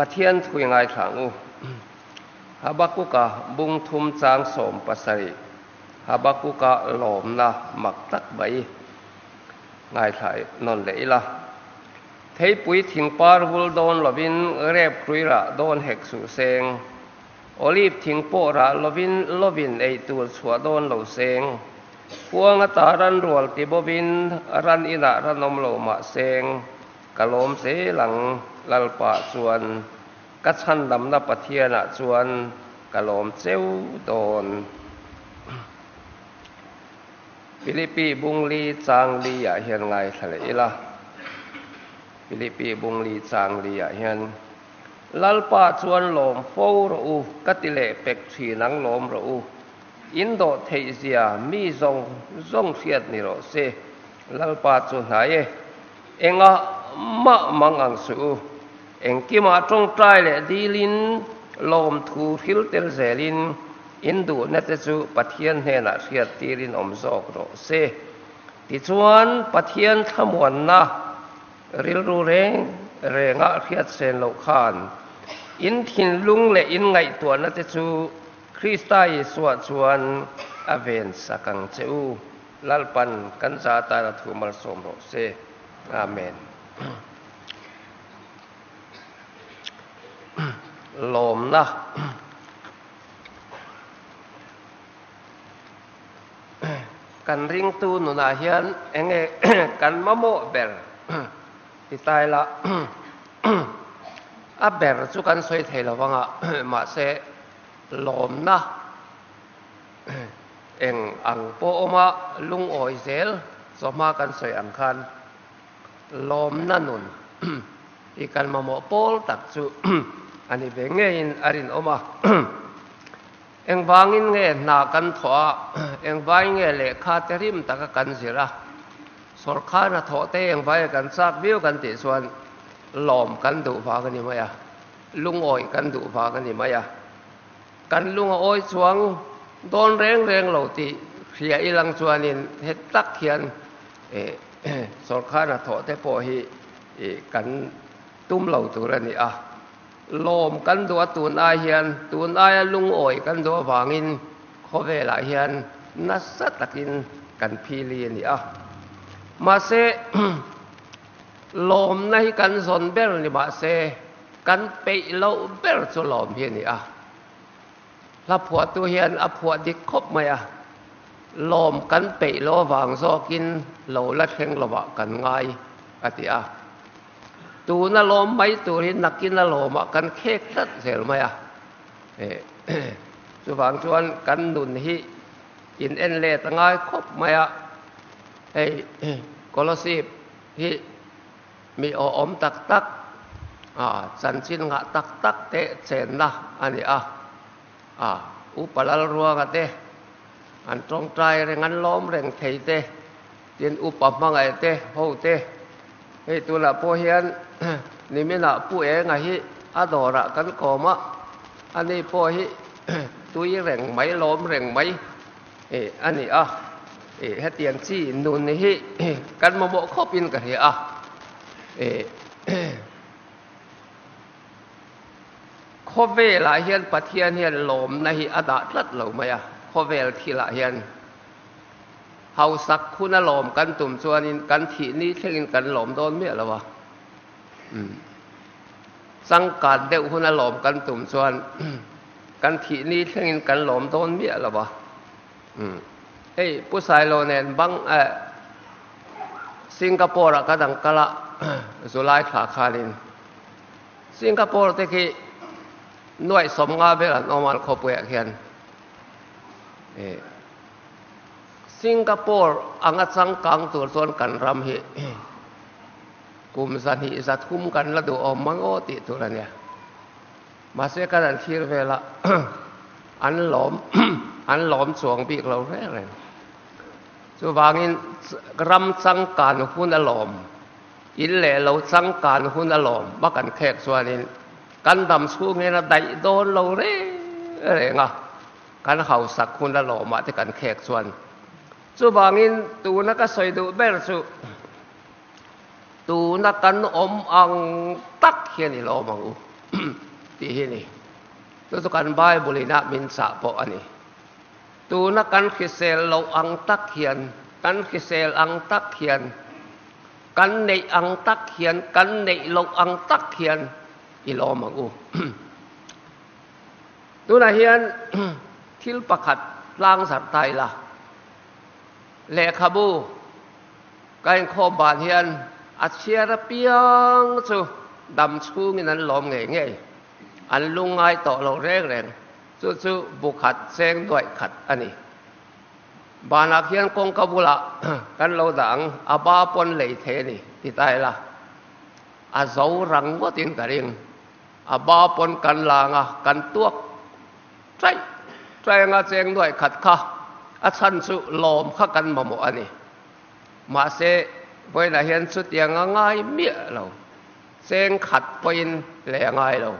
Pathian thu i ngaithla ang u. Habakuka bung thum chang 17 Habakuka lawmna mak tak mai ngaithla nawn leh ila. Theipui thing par vul dawn lovin rep hrui rah dawn hek suh seng. Olive thing pawh rah lovin lovin ei tur chhuah dawn lo seng. Huang ata ran rual ti bovin ran inah ran awm lo mah seng. Ka lawm zel ang Lalpa chuan ka chhandamna Pathianah chuan ka lawm cheu dawn. Philippi bungli chang li ah hian ngaithla leh ila. Philippi bungli chang li ah hian, Lalpa chuan lawm fo rawh u, ka ti leh pek thin ang lawm rawh u. In dawh theih zia mi zawng zawng hriat ni rawh se. Lalpa chu hnai e. Enga mah mang ang suh u. Engkimah tawngtai leh dilin lawmthu hril tel zelin In duhna te chu Pathian hnenah hriattirin awm zawk rawh se. Tichuan, Pathian thlamuanna rilru reng renga hriat sen loh khan in thinlung leh in ngaihtuahna te chu Krista Isua chuan a ven sak ang che u. Lalpan kan za tan a thu malsawm rawh se. Amen. Lawmna. Kan ringtu nunah hian eng nge kan mamawh ber ti ta ila a ber chu kan sawi thei lo vang a, mahse lawmna eng ang pawh awma lungawi zel chawhma kan sawi ang khan lawmna nun i kan mamawh pawl tak chu a ni ve ngeiin a rinawm a. Engvangin nge hna kan thawh a, engvangin nge lehkha te rim taka kan zir a, sawrkhar hna thawh te engvangin kan chak viau kan tih chuan lawm kan duh vang a ni mai a, lungawi kan duh vang a ni mai a. Kan lung a awi chuang dawn reng reng lo tih hria ilang chuanin hetak hian Sawrkhar hnathawh te pawh hi kan tum lo tur a ni a. Lawm kan duh a tun ai hian tun aia lungawi kan duh avangin khawvelah hian nasa takin kan phili a ni a. Mahse lawmna hi kan zawn ber ni mahse kan peih loh ber chu lawm hi a ni a. Hla phuahtu hian a phuah dik khawp mai a, lawm kan peih lo avang zawkin lo la thleng lovah kan ngai, a ti a. Tuna lawm mai tur hi nakin a lawmah kan khek tlat zel mai a. Chuvang chuan kan nun hi in en let a ngai khawp mai a, hei Kolosip hi Mi awhawm tak tak, chanchin ngah tak tak te chenna a ni a. Upa Lalruanga te an tawngtai reng, an lawm reng thei te, tin upa hmangaih te, ho te. Hei tunah pawh hian niminah Pu Enga hi a dawrah kan kawm a, ani pawh hi tui reng mai, lawm reng mai a ni a. Hetiang chi nun hi kan mamawh khawpin ka hria a. Khawvelah hian Pathian hian lawmna hi a dah tlat lo mai a, khawvel thilah hian hausak khuna lawm kan tum chuanin kan thih ni thlengin kan lawm dawn miah lo a. Changkan deuh huna lawm kan tum chuan kan thih ni thlengin kan lawm dawn miah lo a. Hei Pu Sailo nen bang Singapore ah ka dang kal a July thla khanin Singapore te khi nuaih 50 vel an awm a an khawpui ah khian Singapore anga changkang tur chuan kan ram hi kum 203 kan la duh awm mang aw tih tur a nia. Mahse kan an thlir vel a, an lawm an lawm chuang bik lo reng reng. Chuvangin ram changkan hun a lawm, in leh lo changkan hun a lawm a kan khek chuanin kan dam chhung hian a daih dawn lo reng reng a, kan hausak hun a lawmah te kan khek chuan. Chuvangin tuna ka sawi duh ber chu tuna kan awm ang tak hian i lawm ang u. tih hi a ni. Chu chu kan Bible ina min chah pawh a ni. Tuna kan hrisel loh ang tak hian, kan hrisel ang tak hian, kan neih ang tak hian, kan neih loh ang tak hian i lawm ang u. Tunah hian thil pakhat tlang zarh ta ila, lehkhabu ka inkhawm ban hian a chhiar apiang chu dam chhungin an lawm ngei ngei, an lungngai tawh lo reng reng. Chu chu bu khat cheng nuaih khat a ni. Banah khian kawngka bulah kan lo dah ang, a ba pawn lei thei a ni ti ta ila, a zo rang ngawtin ka ring. A ba pawn kan lang a, kan tuak chaih chaih anga cheng nuaih khat kha a chhan chu lawm kha kan mamawh a ni. Mahse, vawiinah hian chutiang a ngai miah lo, cheng khat pawhin lei a ngai lo.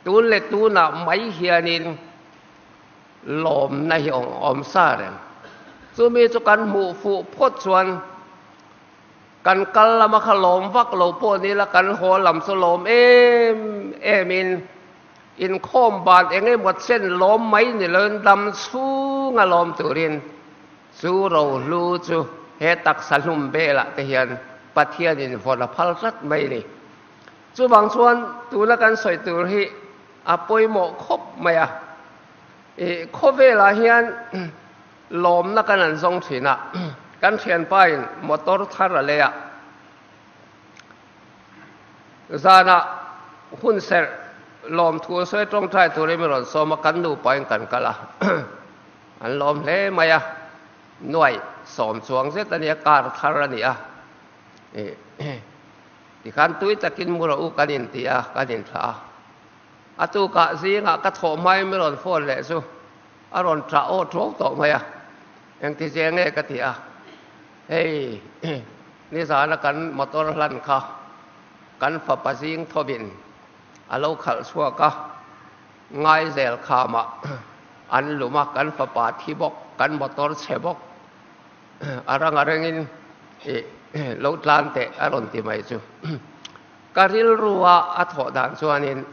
Tun leh tunah mai hianin lawmna hi awm sa reng. Chumi chu kan hmuh fuh phawt chuan kan kal lama kha lawm vak lo pawh ni la, kan haw lam chu lawm em emin inkhawm ban eng emaw chen lawm mai ni loin dam chhunga lawm turin chu rohlu chu he taksa hlum velah te hian Pathianin vawn a phal tlat mai ni. Chuvang chuan tuna kan sawi tur hi a pawimawh khawp mai a. Ih, khawvelah hian lawmna kan an zawng thin a, kan thianpain motor thar a lei a. Zanah hun serh lawmthu sawi tawngtai turin min rawn sawm a, kan nupain kan kal a. An lawm hle mai a, nuaih sawm chuang zet a nia, car thar a ni a. Ih. Tikhan tui takin mu rawh u kan inti a, kan inthlah a. A tukah zingah ka thawh hmain min rawn phone leh chu a rawn ṭah aw ṭuau tawh mai a. Engti zia nge ka ti a, hei nizana kan motor hlan kha kan fapa zing thawin a lo khalh chhuak a, Ngaizel khamah an lum a, kan fapa thi bawk, kan motor chhe bawk. A rang a rengin ih lo tlan teh a rawn ti mai chu. Ka rilru a a thawh dan chuanin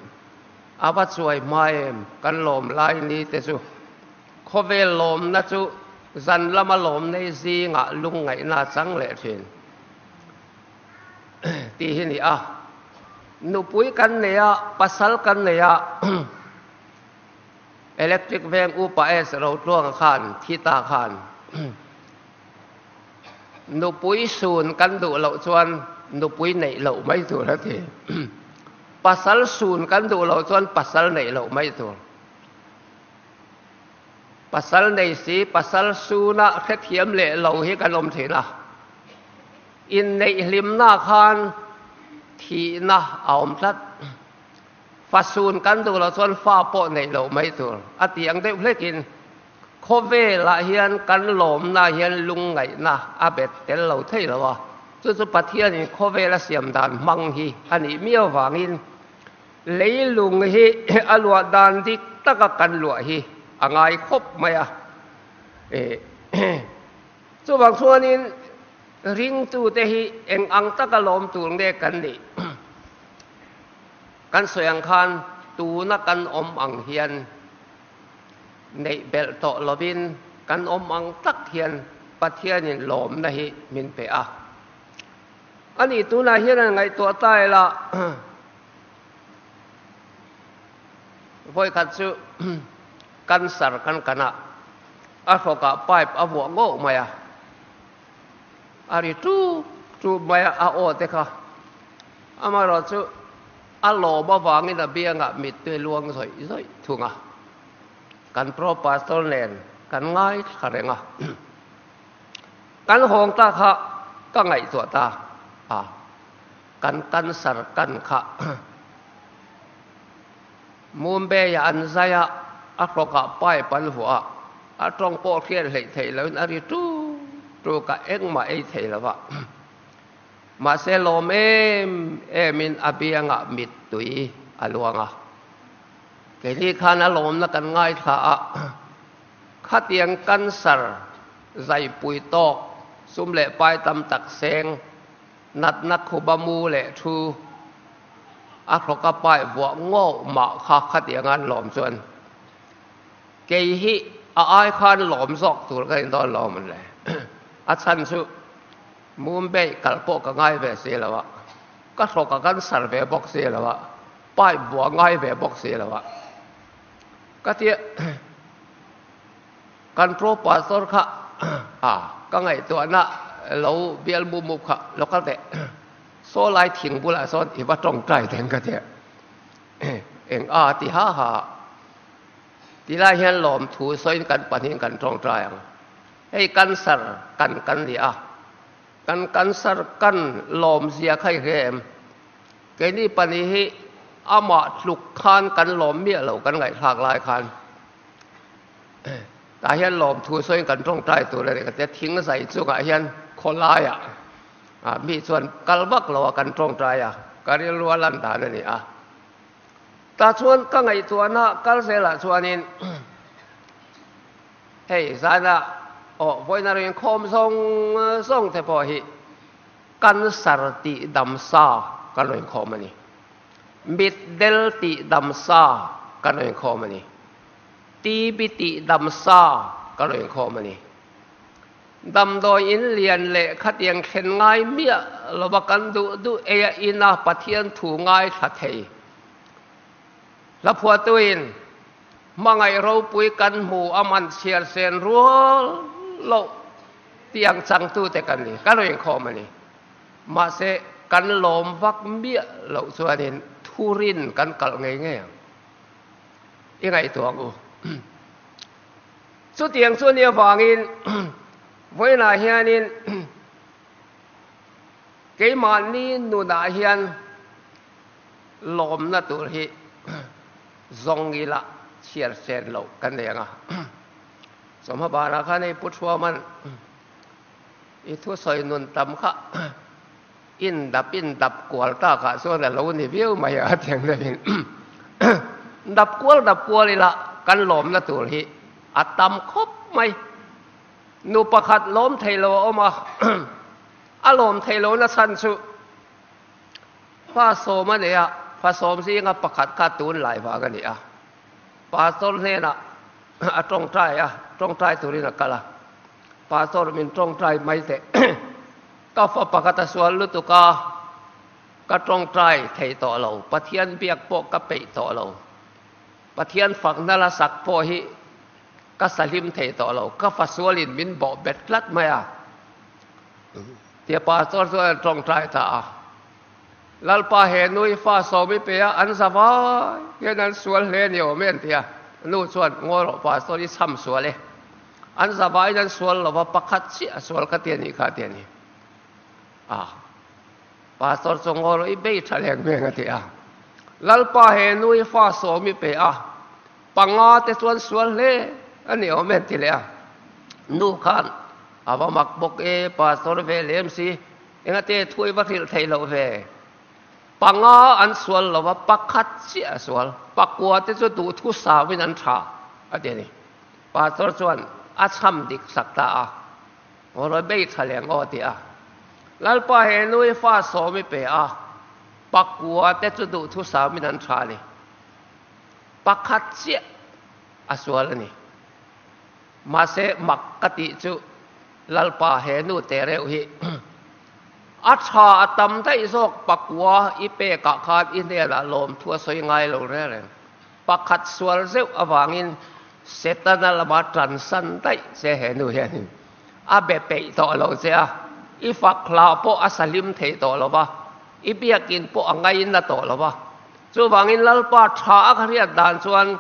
a va chuai hma em kan lawm lai ni te chu. Khawvel lawmna chu zan lama lawm nei zingah lungngaihna a chang leh thin tih hi ni a. Nupui kan nei a, pasal kan nei a. Electric veng upa S Rotluanga khan thi ta khan nupui sun kan duh loh chuan nupui neih loh mai tur a ti. Pasal sun kan duh loh chuan pasal neih loh mai tur. Pasal nei si pasal suna hrethiam leh lo hi kan awm thin a. Inneih hlimna khan thihna a awm tlat. Fasun kan duh loh chuan fa pawh neih loh mai tur a tih ang deuh hlekin khawvelah hian kan lawmna hian lungngaihna a bet tel lo thei lo a, chu chu Pathianin khawvela siam dan hmang hi a nih miau vangin leilung hi a luah dan dik taka kan luah hi a ngai khawp mai a. Chuvang chuanin ringtute hi eng ang taka lawm tur nge kan nih? Kan sawi ang khan tuna kan awm ang hian neih belh tawh lovin kan awm ang tak hian Pathianin lawmna hi min pe a. A nih tunah hian an ngaihtuah ta ila vawikhat chu cancer kan kan a, a hrawkah pipe a vuah ngawh mai a, a ri ṭup ṭup mai a, a aw te kha. Amaherawhchu, a lawm avangin a biangah mittui luang zawih zawih thung a. Kan Pro Pastor nen kan ngaithla reng a. Kan hawng ta kha ka ngaihtuah ta a, kan cancer kan kha Mumbai-ah an zai a, a hrawkah pipe an vuah a, a tawng pawh hriat hleih theih loin a ri ṭuk ṭuk a, engmah ei thei lo va. Mahse lawm em emin a biangah mittui a luang a. Keini khan a lawmna kan ngaithla a, khatiang cancer zaipui tawk sum leh pai tam tak seng natna khuba mu leh thu. A hrawka pai vuah ngawh mah kha khatianga an lawm chuan kei hi a ai khan lawm zawk tur ka indawn lo mawn le. A chhan chu Mumbai kal pawh ka ngai ve si lo a, ka hrawka kan sar ve bawk si lo a, pipe vuah ngai ve bawk si lo a. Ka tia kan pro pastor kha a ka ngaihtuahna lo bial mup mup kha lo kal teh. Saw lai thing bulah sawn i va tawngtai teng ka tia. Eng a ti ha ha. Tilai hian lawmthu sawiin kan pahnihin kan tawngtai ang. Hei cancer kan kan ni a. Kan cancer kan lawmzia kha i hre em? Keini pahnih hi amah tluk khan kan lawm miah lo kan ngaihthlak lai khan. Tah hian lawmthu sawiin kan tawngtai tur a ni ka tia. Thing zai chungah hian khawlaiah mi chuan kal vak lo a kan tawngtai a, ka rilru a lan dan a ni a. Tah chuan ka ngaihtuahna kal zelah chuanin hei zana aw vawiina rinkhawm zawng zawng te pawh hi cancer tih dam sa kan rawn inkhawm a ni. Mitdel tih dam sa kan rawn inkhawm a ni. TB tih dam sa kan rawn inkhawm a ni. Damdawi in lian leh khatiang thlen ngai miah lova kan duh duh ei a ina Pathian thu ngaithla thei. Hla phuahtuin hmangaih ropui kan hmu a man chhiar sen rual loh tih ang changtute kan ni, kan rawn inkhawm a ni. Mahse, kan lawm vak miah loh chuanin thurin kan kalh ngei ngei ang. I ngaihtuah ang u. Chutiang chu nia vangin vawiinah hianin keimahni nunah hian lawmna tur hi zawng ila chhiar sen loh kan nei ang a. Chawhma banah khan hei Pu Thuaman i thusawi nun tam kha in dap in dap kual takah chuan a lo ni viau mai a tiang deuhin dap kual dap kual ila kan lawmna tur hi a tam khawp mai. Nu pakhat lawm thei lo a awm a, a lawm thei lohna chhan chu fa sawm a nei a, fa sawm zinga pakhat kha tun lai vang a ni a. Pastor hnenah a tawngtai a, tawngtai turin a kal a, Pastor min tawngtai mai teh. Ka fa pakhat a sual lutuk a, ka tawngtai thei tawh lo, Pathian biak pawh ka peih tawh lo, Pathian fakna la sak pawh hi ka sahlim thei tawh lo, ka fa sualin min bawh bet tlat mai a, tia pastor chuan a tawngtai ta a. Lalpa he nui fa sawmi pe a, an za vai hian an sual hle ni awm e an ti a, nu chuan ngawi rawh pastor i chham sual e. An zavaiin an sual lo va, pakhat chiah a sual kha ti a nih kha ti a ni. A Pastor chu ngaw rawh i bei tha leng meng a ti a. Lalpa he nui fa sawm i pe a, panga te chuan sual hle a ni awm e an ti leh a. Nu khan a va mak bawk e, Pastor ve lem si, engate thu i va hrilh theih loh ve. Panga an sual lo va, pakhat chiah a sual, pakua te chu duhthu sauin an tha a ti a ni. Pastor chuan a chham dik sak ta a, Rawn bei tha leh ang aw ti a. Lalpa he nui fa sawm i pe a, pakua te chu duhthusam in an tha a ni. Pakhat chiah a sual a ni. Mahse mak ka tih chu Lalpa he nu te reuh hi a tha a tam daih zawk pakua i pekah khan i hnenah lawmthu a sawi ngai lo reng reng. Pakhat sual zeuh avangin Setana lama ṭansan daih che he nu hianin a be peih tawh lo che a, i fak hla pawh a sahlim thei tawh lo va, i biakin pawh a ngaina tawh lo va. Chuvangin Lalpa ṭha a ka hriat dan chuan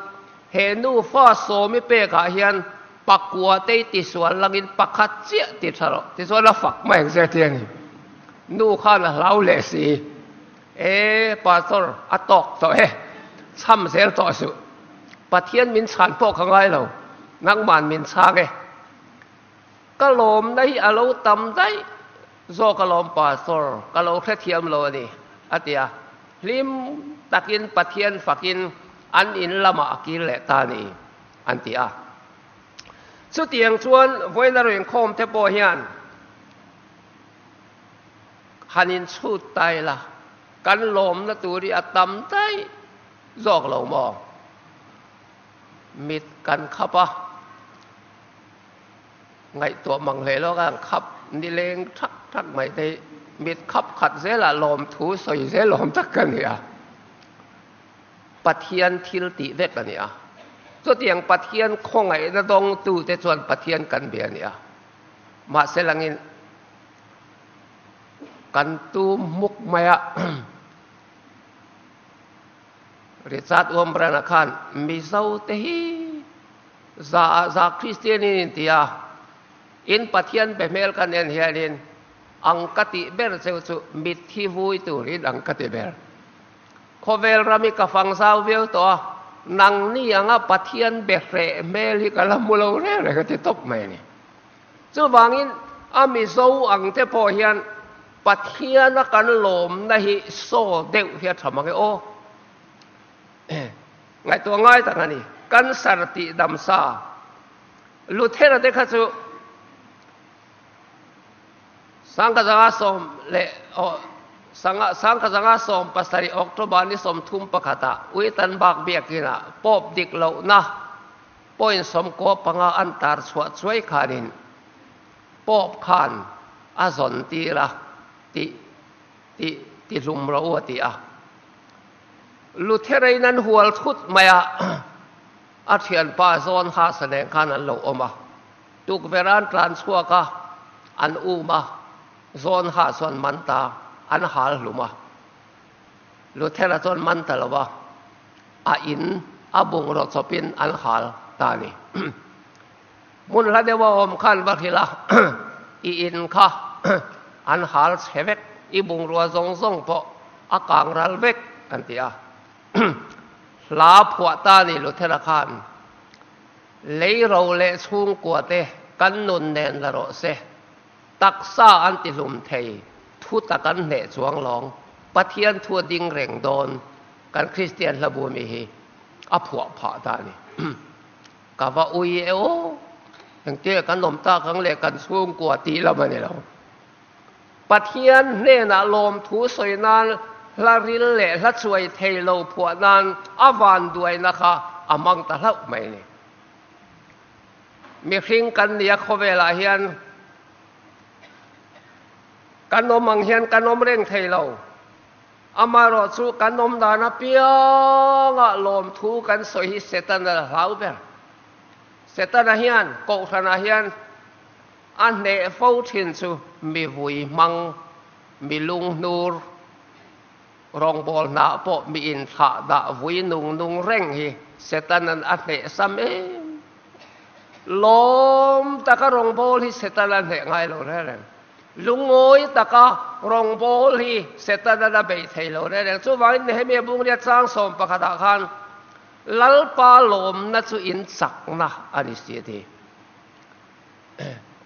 he nu fa sawmi pekah hian pakua te i tisual langin pakhat chiah ti ṭha rawh tichuan a fak mai ang che ti a ni. Nu khan a hlau leh si. E Pastor, a tawk tawh e, chham zel tawh suh. Pathian min chhan pawh ka ngai lo, nangman min chhang e. Ka lawmna hi a lo tam daih zawk alawm Pastor, ka lo hrethiam lo a ni, a ti a. Hlim takin Pathian fakin an in lamah a kir leh ta a ni, an ti a. Chutiang chuan vawiina rinkhawm te pawh hian, Han inchhut ta ila, Kan lawmna tur hi a tam daih zawk lo maw? Mit kan khap a, ngaihtuah mang hle lo khan khap nileng thak thak mai te hi mit khap khat zelah lawmthu sawi zel awm tak ka ni a. Pathian thil tih vek a ni a. Chutiang Pathian khawngaihna dawngtute chuan Pathian kan bia a ni a. Mahse langin kan tum hmuk mai a. Richard Wurmbrand-a khan Mizo te hi za ah za Kristian in inti a, in Pathian be hmel kan en hianin ang ka tih ber cheu chu mitthi vui turin ang ka ti ber. Khawvel ram hi ka fang zau viau tawh a, nangni anga Pathian be hreh hmel hi ka la hmu lo reng reng a ti tawp mai a ni. Chuvangin a Mizo ang te pawh hian Pathiana kan lawmna hi saw deuh hi a tha mang e aw. Ngaihtuah ngai tak a ni. Cancer tih dam sa Luthera te kha chu Sangkazanga sawm leh aw Sanga Sangkazanga 17 October ni 31 ah Wittenberg biakinah Pope dik lohna point 95 an tar chhuah chuai khanin Pope khan a zawn tir a tih tih tihlum rawh u a ti a. Lutherein an hual thut mai a, a thianpa zawn hasa nen khan an lo awm a. Tukverh an tlan chhuak a, an um a, zawn ha chuan man ta an hal hlum a. Luthera chuan man ta lo va, a in a bungraw chawpin an hal ta a ni. Hmun hla deuh a awm khan va hrilh a, i in kha an hal chhe vek, i bungrua zawng zawng pawh a kang ral vek an ti a. Hla phuah ta ni Luthera khan, Lei ro leh chhungkua te kan nun nen la rawh se, taksa an ti hlum thei, thu tak an hneh chuang lawng, Pathian thu a ding reng dawn, kan Kristian hlabu mi hi a phuah phah ta a ni. Ka va ui e aw, engtia kan awm tak ang leh kan chhungkua tih lam a ni lo. Pathian hnenah lawmthu sawi nan hla ril leh hla chuai thei lo phuah nan a vanduaina kha a hmang ta hlauh mai a ni. Mihring kan nia khawvelah hian kan awm ang hian kan awm reng thei lo. Amaherawh chu kan awm dan apiangah lawmthu kan sawi hi Setana la hlau ber. Setana hian Kohhranah hian A hneh fo thin chu mi vui hmang, mi lunghnur, rawngbâwl hnah pawh mi inthlah dah vui nung nung reng hi Setana'n a hneh sam em. Lawm taka rawngbâwl hi Setana a hneh ngai lo reng reng. Lungawi taka rawngbâwl hi Setana'n a beih thei lo reng reng. Chuvangin Nehemia Bungria chang sawm pakhatah khan Lalpa lawmna chu in chakna a ni si a ti.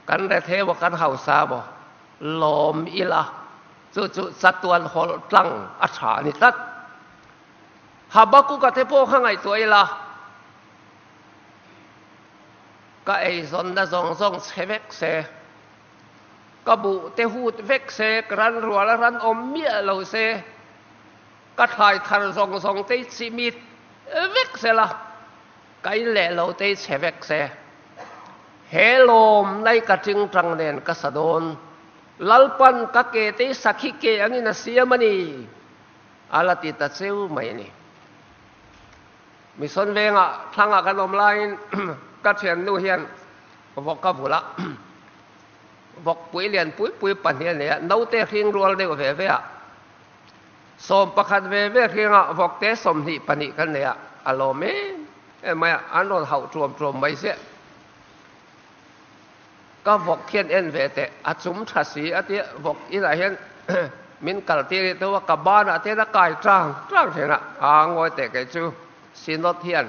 Kan retheu a kan hausa maw? Lawm ila, chu chu chatuan hawlh tlang a tha a ni tlat. Habakuka te pawh kha ngaihtuah ila, ka eizawnna zawng zawng chhe vek se, ka buh te hut vek se, ka ran rual a ran awm miah lo se, ka thlai thar zawng zawng te i chimit vek se la, Ka in leh lo te i chhe vek se. He lawm nai ka tingtang nen ka sa dawn. Lalpan ka ke te i sakhi ke angin a siam a ni. A la ti ta cheu mai a ni. Mission vengah thlangah kan awm laiin ka thiannu hian vawk a vulh a. Vawk pui lian pui pui pahnih a nei a, naute hring rual deuh ve ve a. 11 ve ve hringa vawkte 22 kan nei a, a lawm em em mai a, an rawn hauh tuam tuam mai ziah. Ka vawk hian en ve teh, a chum tha si a tia, vawk inah hian min kal tir i teuh a, ka banah te hian a kai tang tang thin a, a ngawi teh kei chu Synod hian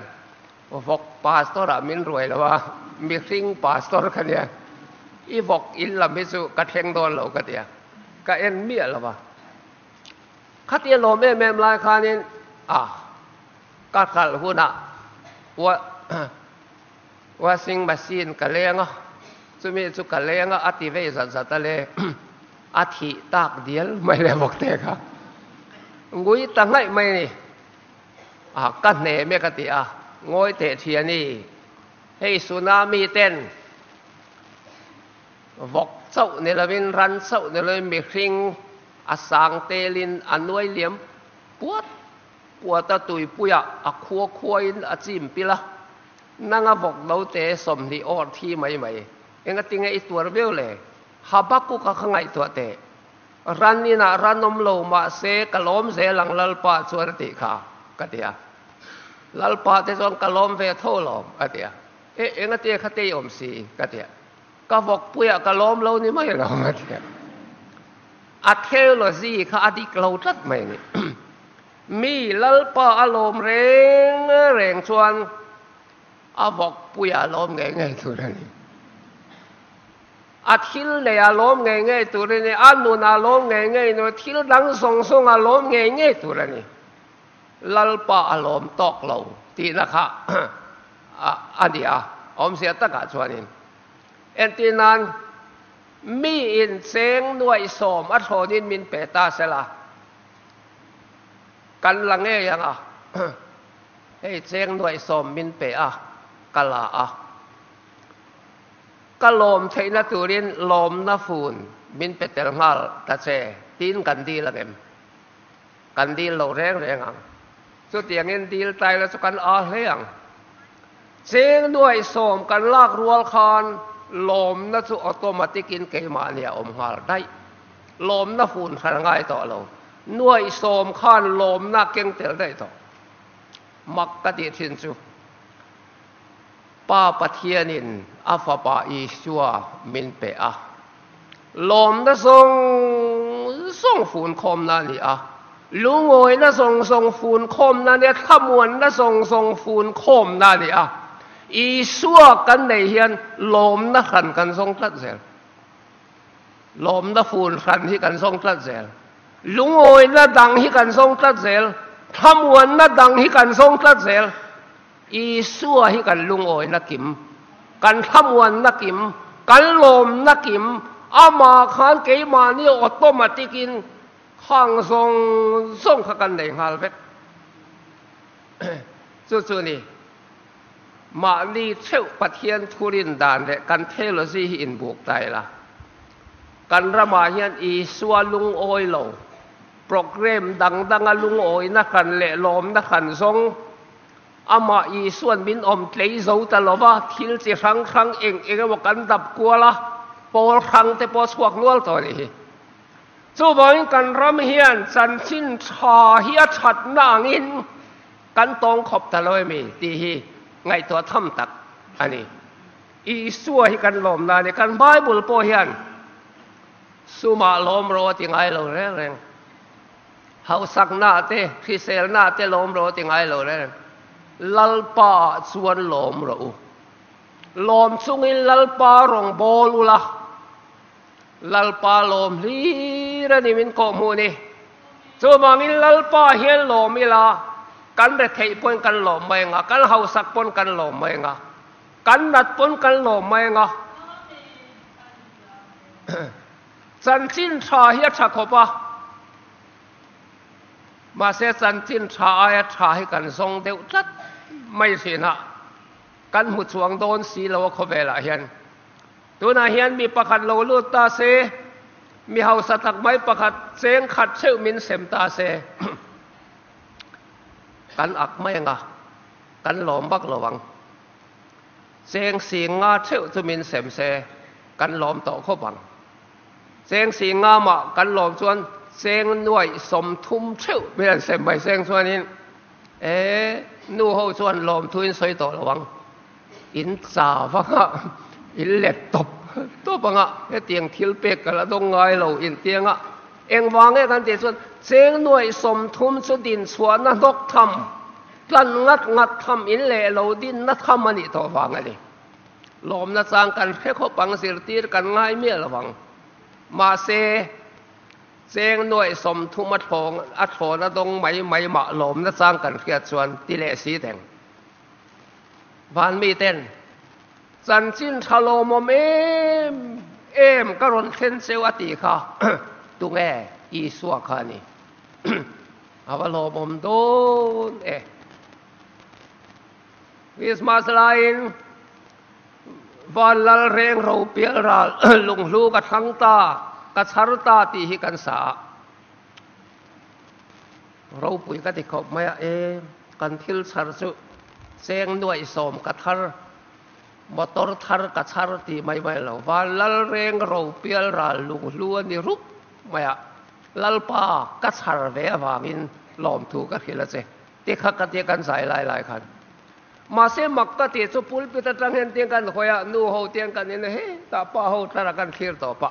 vawk pastor ah min ruai lo a, mihring pastor ka nia, i vawk in lam hi chu ka thleng dawn lo ka tia, ka en miah lo a. Khatia lawm em em lai khanin a ka hralh hunah washing machine ka leng a, chumi chu ka leng a, a ti vei zat zat a le, a thih tak dial mai le bawk te kha. Ngui ta ngaih mai a ni. A, ka hnem e ka ti a, ngawi teh thiani, hei tsunami ten vawk chauh ni lovin ran chauh ni lovin mihring a sang telin a nuai liam puat puat a tuipuiah a khua khuain a chim pil a, nanga vawk note 20 awr thi mai mai. Engatinge i tuar viau le? Habakkuk-a kha ngaihtuah teh. Ran inah ran awm lo mahse ka lawm zel ang Lalpa chuan a tih kha, ka ti a. Lalpa te chuan ka lawm ve tho lawm, a ti a. E, engatinge kha te i awm si? ka ti a. Ka vawkpuiah ka lawm lo ni mai lo, a ti a. A theology kha a dik lo tlat mai a ni. Mi Lalpa a lawm reng reng chuan a vawkpuiah lawm ngei ngei tur a ni. A thil nei a lawm ngei ngei tur a ni, a nun a lawm ngei ngei tur a ni, thil dang zawng zawng a lawm ngei ngei tur a ni. Lalpa a lawm tawk lo tihna kha a ni a, awmzia takah chuanin. Entir nan, mi in cheng nuaih sawm a thlawnin min pe ta sela, kan la ngei ang a, hei cheng nuaih sawm min pe a, ka la a. Ka lawm theihna turin lawmna fun min pe tel nghal ta che tiin kan dil ang em? Kan dil lo reng reng ang. Chutiangin dil tai la chu kan a hle ang. Cheng nuaih sawm kan lak rual khan lawmna chu automatic in keimahni a awm nghal daih. Lawmna fun hran a ngai tawh lo. Nuaih sawm khan lawmna a keng tel daih tawh. Mak ka tih thin chu. Pa Pathianin a Fapa Isua min pe a, lawmna zawng zawng funkhawmna a ni a, lungawina zawng zawng funkhawmna a ni a, thlamuanna zawng zawng funkhawmna a ni a. Isua kan nei hian lawmna hran kan zawng tlat zel. Lawmna fun hran hi kan zawng tlat zel. Lungawina dang hi kan zawng tlat zel. Thlamuanna dang hi kan zawng tlat zel. Isua hi kan lungawina kim, kan thlamuanna kim, kan lawmna kim, amah khan keimahni automatic in khang zawng zawng kha kan nei nghal vek. Chu chu ni, mahni theuh Pathian thurin dan leh kan theology hi inbuk ta ila. Kan ramah hian Isua lungawi lo, Program dang danga lungawina hran leh lawmna hran zawng amah Isuan min awm tlei zo ta lo va, thil chi hrang hrang eng eng emaw kan dap kual a, pawl hrang te pawh a chhuak nual tawh a nih hi. Chuvangin kan ram hian chanchin tha hi a thatna angin kan tawng khawp ta lo emi tih hi ngaihtuah tham tak a ni. Isua hi kan lawmna a ni. Kan Bible pawh hian Sumah lawm rawh a ti ngai lo reng reng. Hausakna te, hriselna te lawm rawh a ti ngai lo reng reng. Lalpa ah chuan lawm rawh u. Lawm chungin Lalpa rawn bawl ula. Lalpa lawm hlir a ni min kawhhmuh ni. Chuvangin Lalpa hian lawm ila, kan retheih pawn kan lawm mai anga, kan hausak pawn kan lawm mai anga, kan nat pawn kan lawm mai anga. Chanchin tha hi a tha khawp a, mahse chanchin tha aia tha hi kan zawng deuh tlat mai thin a, kan hmu chuang dawn si lo a khawvelah hian. Tunah hian mi pakhat lo lut ta se, mi hausa tak mai pakhat cheng khat theuh min sem ta se, kan ak mai ang a, kan lawm vak lo ang. Cheng sing nga theuh chu min sem se kan lawm tawh khawp ang. Cheng sing nga mah kan lawm chuan cheng nuaih 30 theuh min han sem mai seng chuanin e nu ho chuan lawm thu in sawi tawh lo ang. In cha vang a, in let tawp tawp ang a, hetiang thil pek ka la dawng ngai lo intiang a. Engvang nge kan tih chuan cheng nuaih 30 chu din chhuahna hnawk tham Tlan ngat ngat tham in leh lo dinna tham a nih tawh vang a ni. Lawmna chang kan hre khawp ang, zirtir kan ngai miah lo vang. Mahse, cheng nuaih 30 a thlawng a thlawn a dawng mai mai mah lawmna chang kan hriat chuan ti leh si teng. Van miten chanchin tha lawmawm em em ka rawn thlen cheu a tih kha tunge Isua kha a ni. A va lawmawm dawn e. Christmas laiin Van Lal Reng ro pial ral lunghlu ka thlang ta, ka chhar ta tih hi kan sa a. Ropui ka ti khawp mai a, e kan thil chhar chu cheng nuaih sawm ka thar, motor thar ka chhar tih mai mai lo. Van Lal Reng ro pial ral lunghlu a ni rup mai a, Lalpa ka chhar ve avangin lawmthu ka hrilh a che. Ti kha ka tia kan zai lai lai khan. Mahse mak ka tih chu pulpit atang hian tiang kan hawi a, nu ho tiang kan in a he tah pa ho tlar a kan thlir tawp a.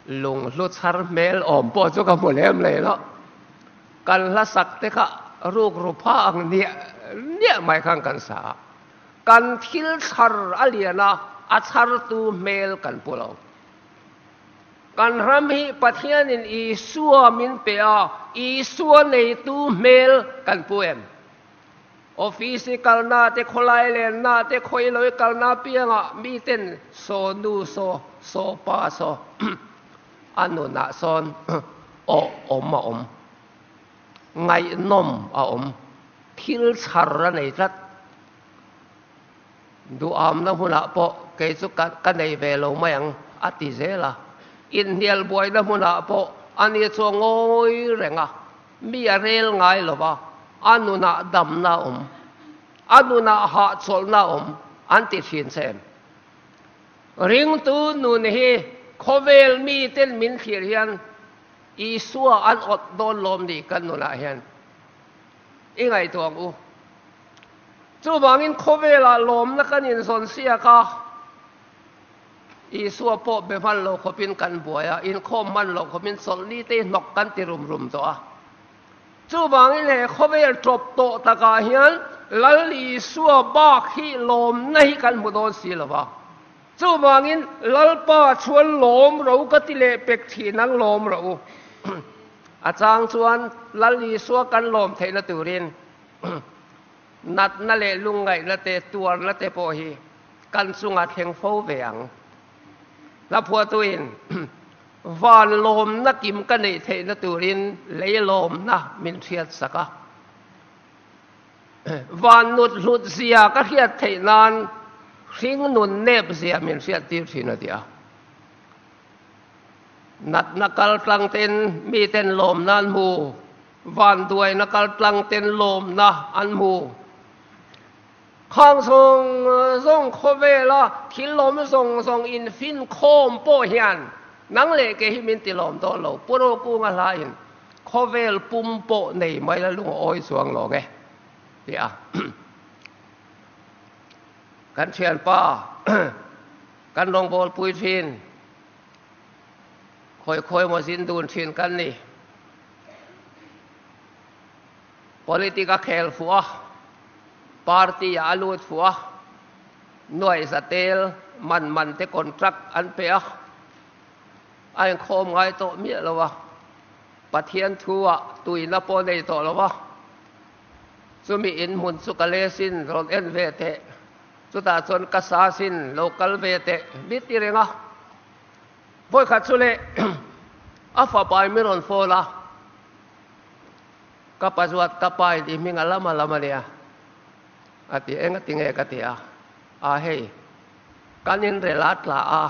Lunghlu chhar hmel awm pawh chu ka hmu lem leh lo. Kan hla sak te kha ruk ru pha ang niah niah mai khan kan sa a. Kan thil chhar a lian a, a chhartu hmel kan pu lo. Kan ram hi Pathianin Isua min pe a, Isua neitu hmel kan pu em? Office i kalna te, khawlai lenna te, khawilawi kalna piangah miten saw nu saw, saw pa saw a nunah sawn aw awm a awm, ngaihnawm a awm, thil chhar a nei tlat. Duhamna hmunah pawh kei chu ka nei ve lo mai ang, a ti zel a. Inhnial buaina hmunah pawh ani chu a ngawi reng a, mi a rel ngai lo va, a nunah damna a awm, a nunah hahchawlhna a awm an ti thin che em? Ringtu nun hi khawvel miten min thlir hian Isua an awt dawn lawm ni kan nunah hian i ngaihtuah ang u. Chuvangin khawvelah lawmna kan inzawn siak a, Isua pawh be hman lo khawpin kan buai a, inkhawm hman lo khawpin chawlhni te hi hnawk kan ti rum rum tawh a. Chuvangin he khawvel tawp tawh takah hian Lal Isua bak hi lawmna hi kan hmu dawn si lo va. Chuvangin Lalpa chuan lawm ro ka ti leh pek thin ang lawm ro u. A chang chuan Lal Isua kan lawm theihna turin Natna leh lungngaihna te, tuarna te pawh hi kan chunga thleng fo ve ang. Hlaphuatuin van lawmna kim ka neih theihna turin lei lawmna min hriat sak a. Van nut hlut zia ka hriat theih nan hring nun nep zia min hriat tir thin a ti a. Natna kal tlang ten miten lawmna an hmu. Vanduaina kaltlang ten lawmna an hmu. Khang zawng zawng khawvela thil lawm zawng zawng infin khawm pawh hian nang leh kei hi min ti lawm dawn lo. Pu Rokunga hlain khawvel pum pawh nei mai la lung a awi chuang lawng e ti a. Kan thianpa kan rawngbawlpui thin khawi khawi maw zin dun thin kan ni. Politic a khel fuh a, party ah a lut fuh a, nuaih za tel man man te contract an pe a, a inkhawm ngai tawh miah lo a, Pathian thu ah tuina pawh nei tawh lo a, chumi in hmun chu ka lesin rawn en ve teh, chutah chuan ka sa sin lo kal ve teh mi ti reng a. Vawikhat chu leh a fapa in min rawn phone a, ka pa zuat ka pa in i hming a lam a lam a nia a ti, eng a ti nge ka ti a, a hei kan in rel a tla a,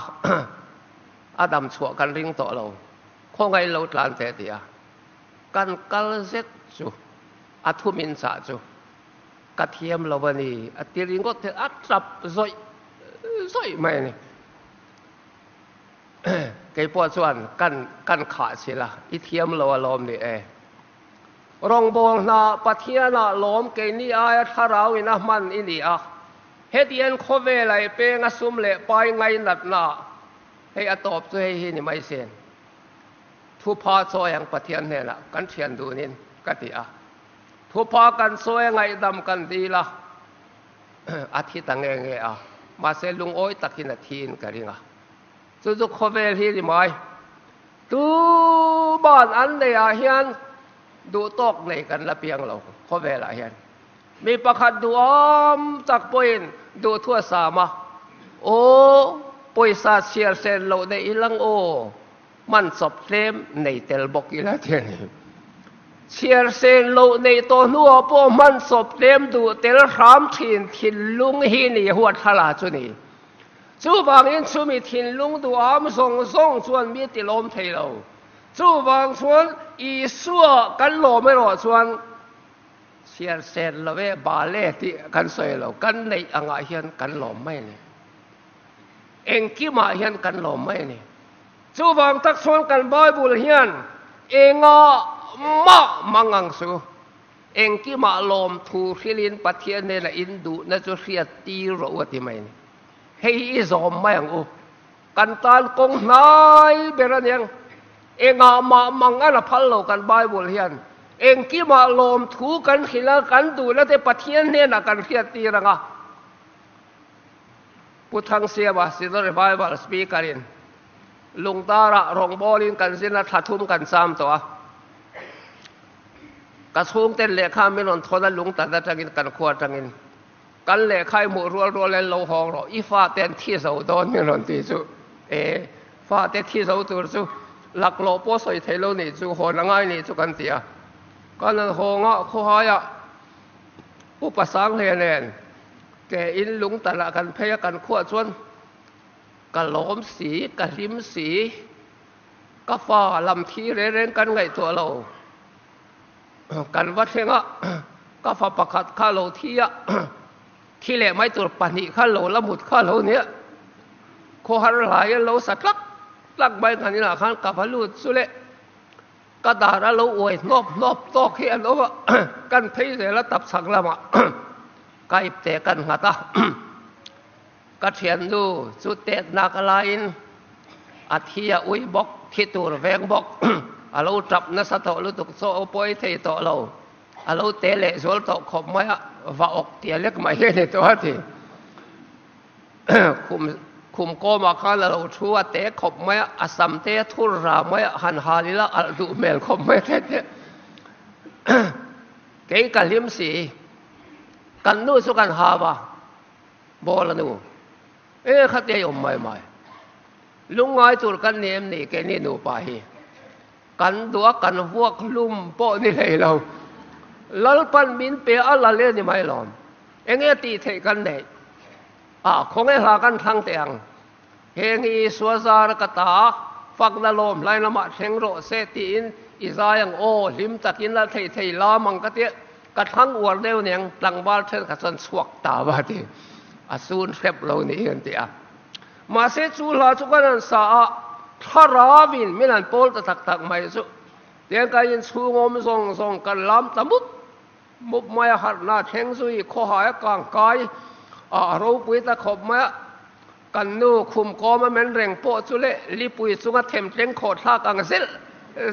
a dam chhuah kan ring tawh lo, khawngaih lo tlan teh ti a, kan kal zet chu a thu min chah chu ka thiam lo a ni a ti ringawt thei, a tap zawih zawih mai a ni. Kei pawh chuan kan kan khah chhilh a, i thiam lo a lawm ni e. Rawngbâwl hna Pathianah lawm keini aia thlarau in a hman i ni a, hetiang khawvela i peng a sum leh pai ngainatna hei a tawp chu hei hi ni mai sin. Thupha chawi ang Pathian hnenah kan thian dunin ka ti a. Thupha kan chawi a ngaihdam kan dil a. A thi ta nge nge a, mahse lungawi takin a thi in ka ring a. Chu chu khawvel hi ni mai. Tu ban an nei ah hian duh tawk nei kan la piang lo khawvel ah hian. Mi pakhat duhawm tak pawhin duh thu a sam a, Aw, pawisa chhiar sen loh neih ilang aw, hman chawp tlem nei tel bawk ila ti a ni. Chhiar sen loh neih tawh hnuah pawh hman sawp tlem duh tel hram thin thinlung hi ni huat thlalak chu ni. Chuvangin chumi thinlung duham zawng zawng chuan mi ti lawm thei lo. Chuvang chuan Isua kan lawm erawh chuan chhiar sen lo e, bal e tih kan sawi lo, kan neih angah hian kan lawm mai a ni. Engkimah hian kan lawm mai a ni. Chuvang tak chuan kan Bible hian engah mah mang ang su. Engkimah lawmthu hrilhin Pathian hnena in duhna chu hriat tir rawh u a ti mai a ni. Hei hi i zawm mai ang u. Kan tan kawng hnai ber a niang. Engah mah mang a la phal lo kan Bible hian. Engkimah lawmthu kan hrilh a, kan duhna te Pathian hnenah kan hriat tir ang a. Pu Thangsiama, Synod Revival Speaker in Lungdara rawngbawlin kan zin a thla thum kan cham tawh a. Ka chhungten lehkha min rawn thawn a lungtan atangin kan khua atangin kan lehkha i hmuh rual rual in lo hawng rawh i fate an thi zo dawn min rawn ti chu e fate thi zo tur chu laklawh pawh sawi thei lo nih chu hawn a ngai nih chu kan ti a. Kan han hawng a khawhaiah Upa Sanghle nen Ke in lung talah kan phei a, kan khuah chuan ka lawm si, ka hlim si, ka fa lam thi reng reng kan ngaihtuah lo. Kan va thleng a, ka fa pakhat kha lo thi a, thi leh mai tur pahnih kha lo la mut kha lo nia. Khawhar hlai a lo sa tlak tlak mai kan inah khan ka va lut chu le. Ka dar a lo uai hnawp hnawp tawk hi a lo a, kan phei zel a tap chhak lamah ka ip teh kan nghat a, ka thiannu chu tet nak a laiin a thi a ui bawk, thi tur veng bawk, a lo tap nasa tawh lutuk chaw a pawi thei tawh lo, a lo te leh zual tawh khawp mai a, va awk tia lek mai hi a ni tawh a ti. Khum khum kawmah khan a lo thu a te khawp mai a, a sam te a thur ra mai a, han hal ila alh duh hmel khawp mai a te. Kei ka hlim si, kan nu chu kan hau a, Bawla nu, enge kha te i awm mai mai? Lungngai tur kan ni em ni keini nupa hi? Kan duh a, kan vuak hlum pawh ni hlei lo. Lalpan min pe a la le ni mai lawm. Enge tih theih kan neih? A, khawnge hla kan thlang teh ang. Heng hi Isua zar ka ta, fakna lawm hlai lamah thleng rawh se tiin i zai ang aw, hlim takin la thei thei lam ang ka tia, ka thlang uar deuh niang tlangval thenkhat chuan chhuak ta va ti. A sun hrep lo niin an ti a. Mahse chu hla chu kan han sa a, thlarauin min han pawl ta tak tak mai chu. Tiang ka inchhungawm zawng zawng kan lam ta mup Mup mai a harhna thleng zui khawhai a kang kai a, a ropui ta khawp mai a. Kan nu khum kawm a men reng pawh chu leh lipui chunga themtleng khawh thlak ang zelh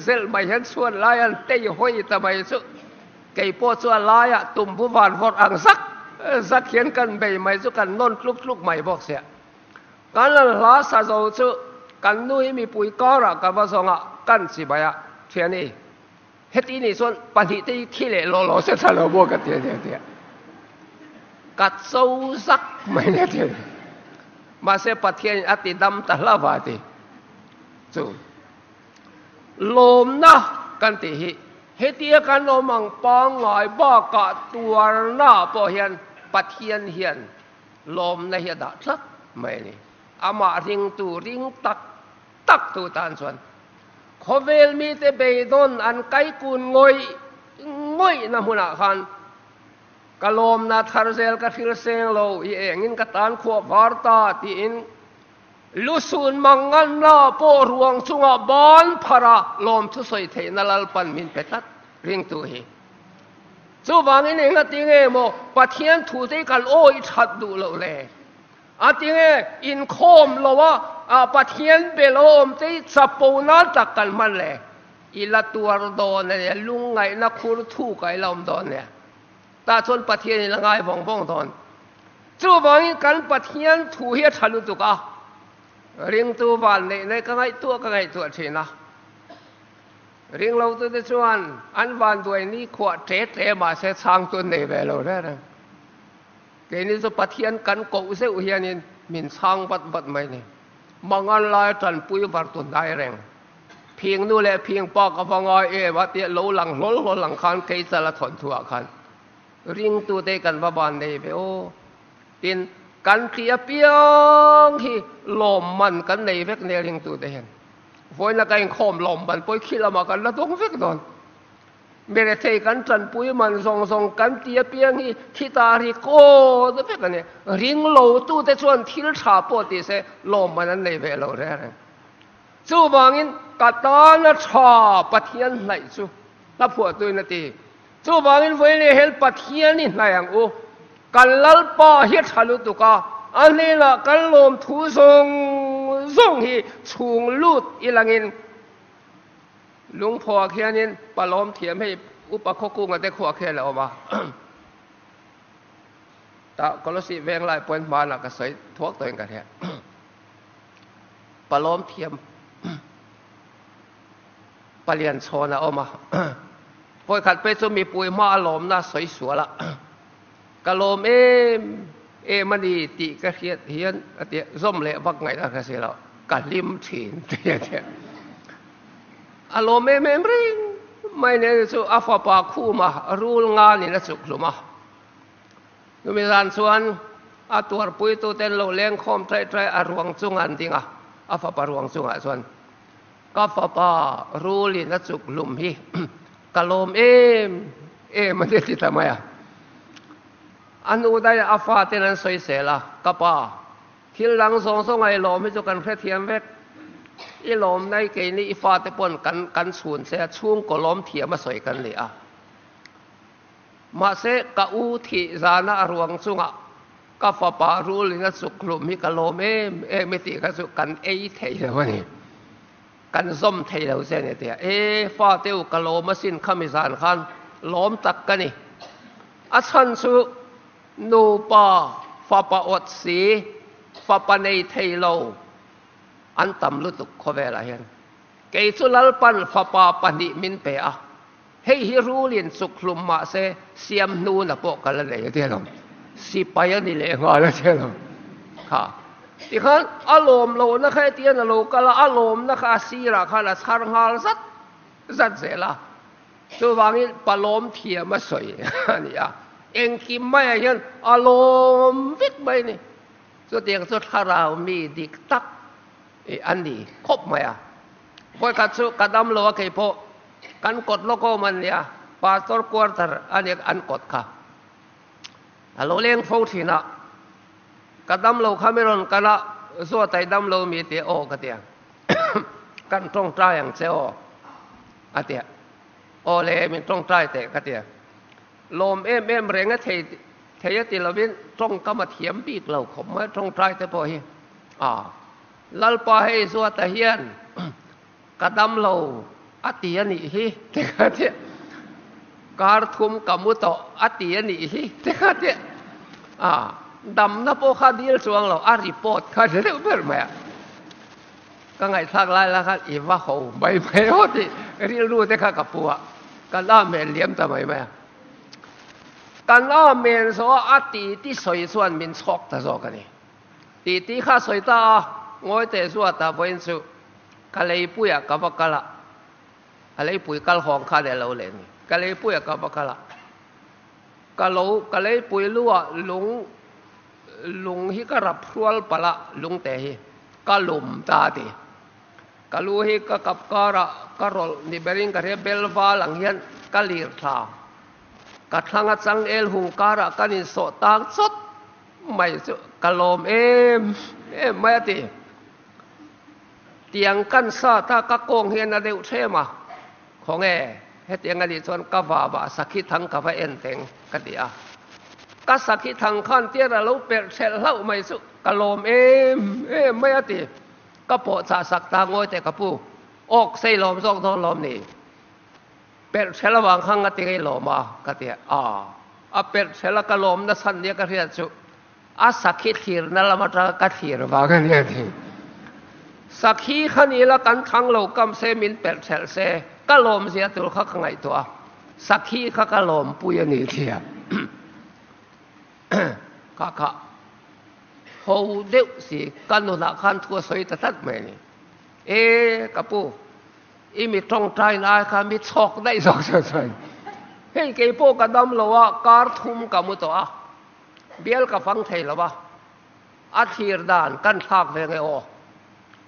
zelh mai hian chhuan lai an tei hawi ta mai chu. Kei pawh chu a laiah tumbu van vawrh ang zak zak hian kan bei mai chu kan nawn tluk tluk mai bawk sia. Kan lan hla sa zo chu kan nu hi mipui karah ka va zawng a, kan chibai a, Thiani. Heti nih chuan pahnih te hi thi leh law law se tha lo maw ka ti a nia tia. Ka cho zak mai nia ti. Mahse Pathian in a ti dam ta hla va ti. Chu lawmna kan tih hi hetia kan awm ang pangngai bakah tuarna pawh hian Pathian hian lawmna hi a dah tlat mai a ni. Amah ringtu ring tak tak tu tan chuan khawvel mite beidawn an kaikun ngawih ngawihna hmunah khan ka lawmna thar zel ka hril seng lo i engin ka tan khuah var ta tiin lusun manganna pawh ruang chungah ban phara lawmthu sawi theihna Lalpan min pe tlat ringtu hi. Chuvangin engati nge maw Pathian thute hi kan awi that duh loh le? A ti nge inkhawm lo a, Pathian be lo awm te hi chapo nan tak kan hman le? I la tuar dawn a nia, lungngaihna khur thuk ah i la awm dawn a nia. Tah chuan Pathian in a ngai vawng vawng dawn. Chuvangin kan Pathian thu hi a tha lutuk a, ringtu van neih nei ka ngaihtuah ka ngaihtuah thin a. Ringlotute chuan an vanduai nikhuah tle tle mahse chhangtu an nei ve lo reng reng. Keini chu Pathian kan koh zeuh hianin min chhang vat vat mai ni. Mangan laia tanpui var tu hnai reng. Phing nu leh phing pa ka va ngai em a tia lo lang hlawl hlawl ang khan Keichala thawnthuah khan ringtute kan va ban nei ve aw. Tin, kan tih apiang hi lawmman kan nei vek nia ringtute hian. Vawiina ka inkhawm lawmman pawh hi khi lamah kan la dawng vek dawn. Mirethei kan tanpui man zawng zawng kan ti apiang hi thi ta ri kawt vek a ni. Ring lotute chuan thil tha pawh ti se lawmman an nei ve lo reng reng. Chuvangin ka tana tha Pathian hnaih chu hla phuahtuin a ti. Chuvangin vawiin hian Pathian i hnaih ang u. Kan Lalpa hi tha lutuk a, a hnenah kan lawmthu zawng zawng hi chhung lut i langin Lungphaw ah khianin Palawm thiam hei Upa Khawkunga te khuah khian a awm a. Tah Kolosih veng lai pawhin hmanah ka sawi thuak tawhin ka hria. Palawm thiam Palian chhawn a awm a. Vawikhat phei chu mipui hma a lawmna a sawi sual a. Ka lawm em em a ni tih ka hriat hian a ti a, zawm leh vak ngaihna ka hre lo, ka hlim thin tih a ti a. A lawm em em reng mai nen chu a fapa khuma rul nganin a chuk hlum a. Chumi zan chuan a tuarpuituten lo leng khawm ṭaih ṭaih a ruang chungah an ding a, a fapa ruang chungah chuan ka fapa rulin a chuk hlum hi ka lawm em em a ni ti ta mai a. A hnu daih a faten an sawisel a, ka pa, thil dang zawng zawng a i lawm hi chu kan hrethiam vek. I lawmna hi keini i fate pawn kan kan chhun che a, chhungkaw lawm thiam a sawi kan ni a. Mahse, ka u thih zana a ruang chungah ka fapa rulin a chuk hlum hi ka lawm em em i tih kha chu kan ei thei lo a ni. Kan zawm thei lo che a ni tia. E, fate u ka lawm asin khami zan khan lawm tak ka ni. A chhan chu nupa fapa awt si, fapa nei thei lo an tam lutuk khawvelah hian. Kei chu Lalpan fapa pahnih min pe a. Hei hi rulin chuk hlum mah se siam hnuna pawh kal a nei a ti alawm. Sipai a ni leh nghal a ti alawm. Kha tikhan a lawm lohna kha hetiang a lo kal a, a lawmna kha a sirah khan a chhar nghal zat zat zel a. Chuvangin palawm thiam a sawi a ni a. Engkim maiah hian a lawm vek mai a ni. Chutiang chu thlarau mi dik tak a ni khawp mai a. Vawikhat chu ka dam lo a kei pawh kan kawt lawk awm an nia, Pastor quarter a nia an kawt kha. A lo leng fo thin a, ka dam lo kha mi rawn kal a, Zuata i dam lo mi tia aw ka tia, kan tawngtai ang che aw a tia, aw le min tawngtai teh ka tia. Lawm em em reng a thei thei a ti lovin tawngkam a thiam bik lo khawp mai tawngtai te pawh hi a. Lalpa hei Zuata hian ka dam lo a ti a nih hi ti kha tia, kar thum ka mu tawh a ti a nih hi ti kha tia, a damna pawh kha dil chuang lo a report kha hre deuh ber mai a, ka ngaihthlak lai lai khan i va ho mai mai aw tih rilru te kha ka pu a, kan amen liam ta mai mai a, kan amen zawh a a ti ti sawi chuan min chhawk ta zawk a ni. Tih tih kha sawi ta a, ngawi teh zuat a vawiin chu ka leipuiah ka va kal a, a leipui kal hawng kha leh lo leh ni, ka leipuiah ka va kal a, ka lo ka leipui luah lung lung hi ka rap hrual palh a, lungte hi ka lum ta a ti, ka lu hi ka kap karah ka rawlh ni berin ka hria bel val ang hian ka lir thla, ka thlang a changel hung karah kan insawh tang chawt. Mai chu ka lawm em em mai a ti. Tiang kan sat a, ka kawng hian a deuh thlem a, khawnge hetiang a nih chuan ka vava sakhi thang ka va en teng ka ti a. Ka sakhi thang khan tiar a lo perh thelh hlauh mai chu ka lawm em em mai a ti. Ka pawh chah sak ta ngawi teh ka pu, awk sei lawm zawk dawn lawm ni. Perh hrel avang kha nga ti ngei lawm a? ka ti a. A perh hrel a ka lawm nasa nia ka hriat chu a sakhi thlirna lam atanga ka thlir vang a nia ti. Sakhi kha ni la kan thlang lo kam se min perh hrelh se ka lawm zia tur kha ka ngaihtuah a, sakhi kha ka lawmpui a ni ti a. Kha kha ho deuh si ka nunah khan thu a sawi ta tlat mai a ni. E ka pu. I mi tawngtai lai kha mi chhawk daih zawk chu chuan hei kei pawh ka dam lo a, kar thum ka mu tawh a, bial ka fang thei lo a, a thlir dan kan thlak ve nge aw,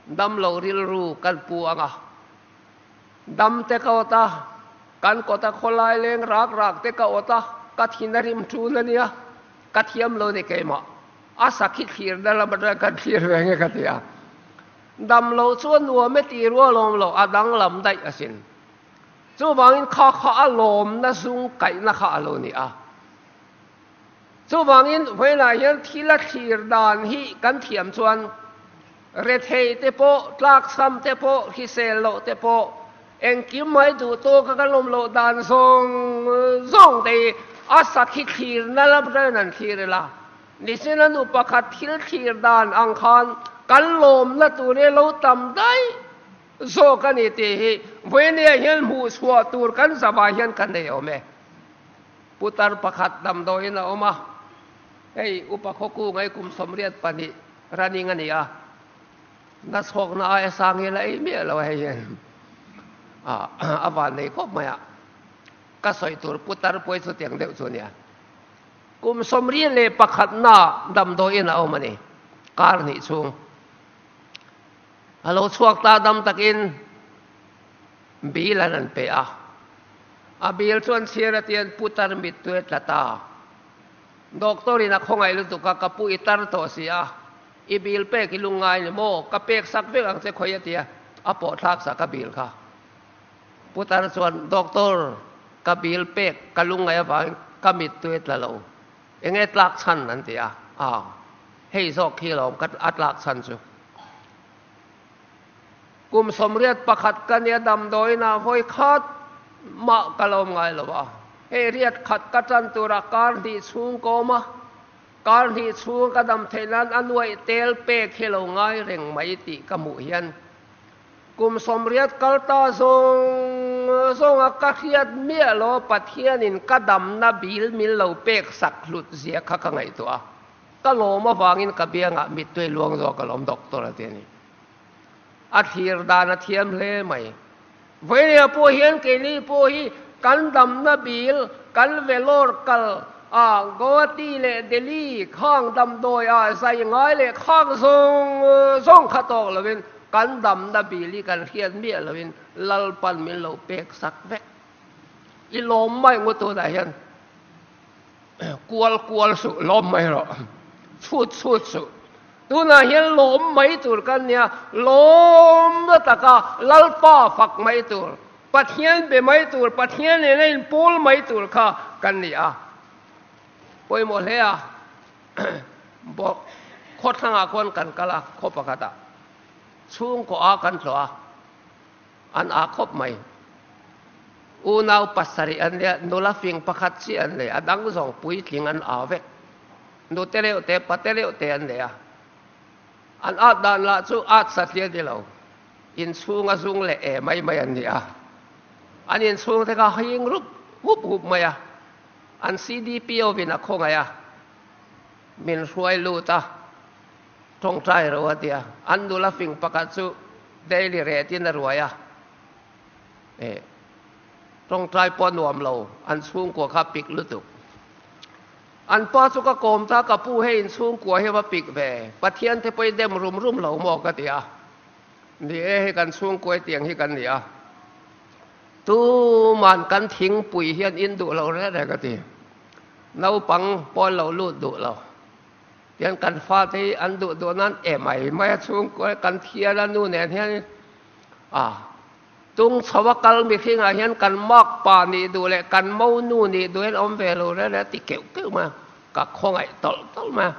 dam lo rilru kan pu ang a, dam te ka awt a, kan kawta khawlai leng rak rak te ka awt a, ka thin a rim ṭun a nia, ka thiam lo ni keimah, a sakhi thlir na lam atang kan thlir ve nge ka ti a. Dam lo chu a nuam e tih rual awm lo, a danglam daih asin. Chuvangin kha kha a lawmna zung kaihna kha a lo ni a. Chuvangin vawiinah hian thil a thlir dan hi kan thiam chuan rethei te pawh, tlakchham te pawh, hrisel loh te pawh, engkim mai duh tawka kan awm loh dan zawng zawng te hi a sakhi thlirna lam atangin an thlir ila. Nichin a nu pakhat thil thlir dan ang khan kan lawmna tur hi lo tam daih zawk a ni tih hi vawinia hian hmuh chhuah tur kan zavah hian kan nei awm e. Putar pakhat damdawiin a awm a, hei upa khawkung ei kum 82 running a ni a, nachhawkna aia sang hi la ei miah lo a hei hian a van nei khawp mai a, ka sawi tur putar pawh hi chutiang deuh chu a nia. Kum 91 na damdawiin a awm a ni, kar hnih chhung. A lo chhuak ta dam takin bill an an pe a. A bill chuan chhiar atian putar mittui a tla ta. Doctor in a khawngaih lutuk a, ka pu i tar tawh si a, i bill pek i lungngai ni maw, ka pek sak vek ang che khawi a ti a, a pawh thlak sak a bill kha. Putar chuan, Doctor, ka bill pek ka lungngaih avangin ka mittui a tla lo. Enge tlak chhan an ti a, a, hei zawk khi lawm ka a tlak chhan chu. Kum 81 ka nia damdawiinah vawi khat mah ka lawm ngai lo a. Hei riat khat ka tan turah kar hnih chhung ka awm a, kar hnih chhung ka dam theih nan a nuaih tel pek hi lo ngai reng mai tih ka hmuh hian Kum 80 kal ta zawng zawnga ka hriat miah lo Pathianin ka damna bil mil lo pek sak hlut zia kha ka ngaihtuah a, ka lawm avangin ka biangah mittui luang zawk a lawm Doctor a ti a ni. A thlir dan a thiam hle mai. Vawinia pawh hian keini pawh hi kan damna bil kan Vellore kal a, Guwahati leh Delhi khang damdawi ah zai ngai leh khang zawng zawng kha tawk lovin Kan damna bil hi kan hriat miah loin Lalpan min lo pek sak vek. I lawm mai ngu tunah hian kual kual suh, lawm mai rawh, chhut chhut suh. Tunah hian lawm mai tur kan nia, lawm na taka Lalpa fak mai tur, Pathian be mai tur, Pathian nena inpawl mai tur kha kan ni a. Pawimawh hle a. Bawk khawthlangah khuan kan kal a, khaw pakhatah chhungkaw a kan tlawh a, an ah khawp mai. Unau pasarih an nia, nula fing pakhat chiah an nei, a dang zawng puitling an ah vek. Nute reuh te, pate reuh te an nei a. An at dan lah chu at satliah ni lo, inchhunga zung leh e mai mai an ni a. An inchhung te kha hing rup hup hup mai a. An CDPO in a khawngaih a, min hruai lut a, tawngtai ro a ti a. An nula fing pakhat chu daily rate in a ruai a, eh, tawngtai pawh a nuam lo, an chhungkua kha a pik lutuk. An pa chu ka kawm ta, ka pu hei in chhungkua hi a va pik ve, Pathian te pawh i dem rum rum lo maw ka ti a. Ni e, hei kan chhungkua hetiang hi kan ni a. Tuman kan thingpui hian in duh lo reng reng a ti. Naupang pawh an lo lut duh lo. Tian kan fate hi an duh duh nan e mai mai a chhungkua kan thial a nu nen hian a tung chho a kal mihringah hian kan makpa nih duh leh kan mo nu nih duh hian awm ve lo reng reng a ti keuh keuh mai a, ka khawngaih tawlh tawlh mai a.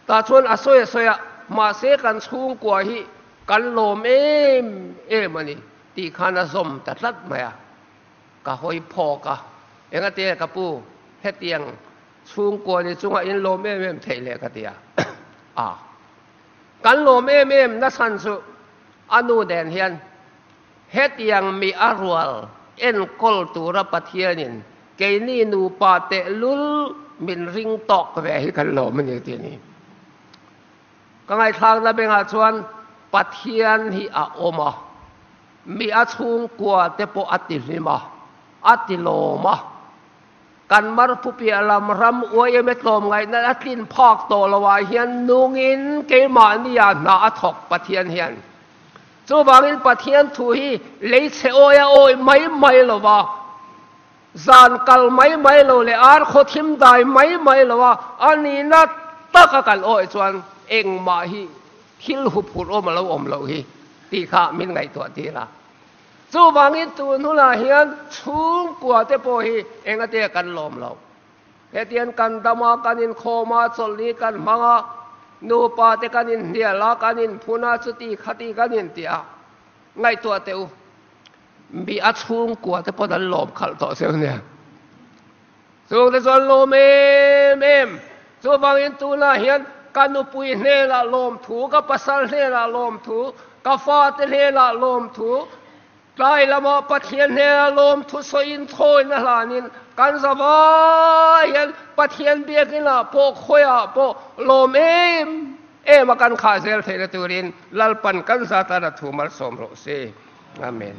Tah chuan a sawi a sawi a, mahse kan chhungkua hi kan lawm em em a ni. Tih khan a zawm ta tlat mai a, ka hawi phawk a, Engati ka pu, hetiang chhungkua ni chunga in lawm em em theih le ka ti a, a kan lawm em em nachhan chu a nu nen hian hetiang mi a rual enkawl tura Pathianin keini nupa tehlul min ring tawk ve hi kan lawm a ni tih a ni. Ka ngaihthlakna bengah chuan Pathian hi a awm a. Mi a chhungkua te pawh a ti hlim a, a ti lawm a. Kan marphu piah lam ram uaime tlawmngaihna a tlin phak tawh lo ah hian nungin keimahni ah hna a thawk Pathian hian. Chuvangin Pathian thu hi lei chhe awi a awi mai mai lo va, zan kal mai mai lo leh ar khaw thim dai mai mai lo a, a nihna taka kan awi chuan engmah hi thil huphurh awm a lo awm loh hi tih kha min ngaihtuah tir a. Chuvangin tun hunah hian chhungkua te pawh hi engate kan lawm lo. Hetiang kan dam a, kan inkhawm a, chawlhni kan hmang a, nupa te kan inhnial a, kan inphun a, chuti khati kan inti a. Ngaihtuah teh u, mi a chhungkua te pawn an lawm khalh tawh cheu nia. Chungte chuan lawm em em. Chuvangin tunah hian ka nupui hnenah lawmthu, ka pasal hnenah lawmthu, ka fate hnenah lawmthu, tlai lamah Pathian hnenah lawmthu sawiin thawina hlanin kan za vai hian Pathian biakinah pawh khawiah pawh lawm em em a kan khah zel theihna turin Lalpan kan za tana thu malsawm rawh se. Amen.